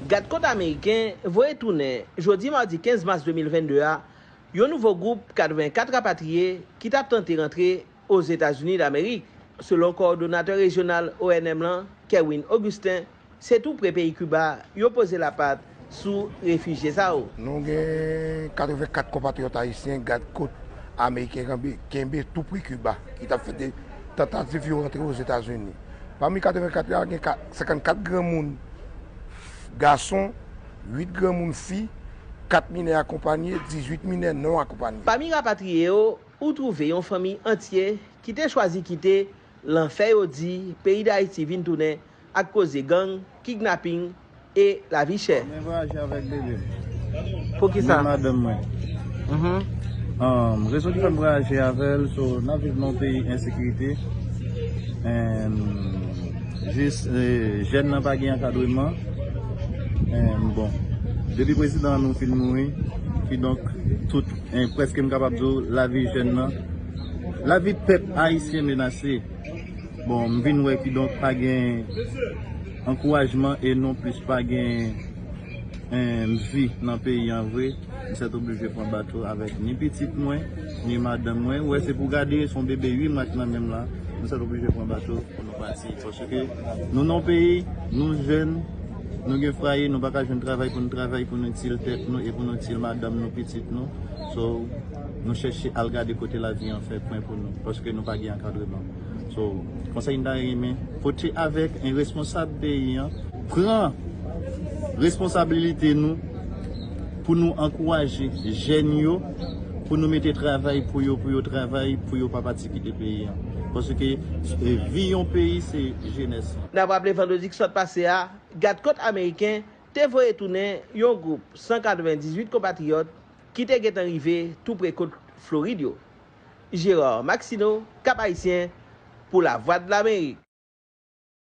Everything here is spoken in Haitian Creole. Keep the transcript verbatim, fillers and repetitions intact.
Gadkòt ameriken voye tounen jodi madi kenz mas de mil vennde a yon nouvo gwoup katrevenkat rapatriye ki t ap tante rantre Ozetazini Damerik. Selon kowòdonatè rejyonal O N M lan, Kerwin Augustin, se tou pre peyi Kiba yo poze lapat sou refijye sa yo. Nou gen katrevenkat konpatriyòt ayisyen gadkòt ameriken kenbe, kenbe tou pre Kiba ki t ap fè de tantativ yo rantre Ozetazini. Pami katrevenkat la, gen ka-, senkannkat granmoun gason, uit granmoun fi, kat minè akonpanye, dizuit minè non akonpanye. Pami rapatriye yo, ou twouve yon fanmi antye ki te chwazi kite lanfè yo di peyi Dayiti vin tounen ak koze gang, kidnaping e lavi chè. Mwen vwayaje avèk bebe m. Poukisa? Ni madanm mwen. Mhm. Um, rezon ki fè m vwayaje avè l, so, n ap viv nan yon peyi ensekirite. Um, jis, eh, jèn nan pa gen ankadreman. Um, bon, depi prezidan nou fin mouri, kidonk, tout, eh, prèske m kapab di w, lavi jèn nan, lavi pèp ayisyen menase. Bon, m vin wè kidonk pa gen ankourajman e non plis pa gen, eh, vi nan peyi an vre. M sètoblije pran bato avèk ni pitit mwen, ni madanm mwen. Ou wè, se pou gade, se yon bebe uit mwa k nan men m la. M sètoblije pran bato pou nou pati. Paske nou nan yon peyi, nou jèn, nou gen fwaye, nou pa ka jwenn travay pou nou travay, pou nou itil tèt nou e pou nou itil madanm nou, pitit nou. So, nou chèche al gade kote lavi an fè kwen pou nou, paske nou pa gen ankadreman. So, konsèy m ta renmen pote avèk en responsab peyi an, pran responsabilite nou pou nou ankouraje jèn yo, pou nou mete travay pou yo, pou yo travay, pou yo pa pati kite peyi an. Paske, eh, vi yon peyi, se jenès lan. N ap raple vandredi k sot pase a, gadkòt ameriken te voye tounen yon gwoup san katrevendizuit konpatriyòt ki te gentan rive tou pre kot Florid yo. Gérard Maxineau, Cap Haïtien, pou Lavwadlamerik.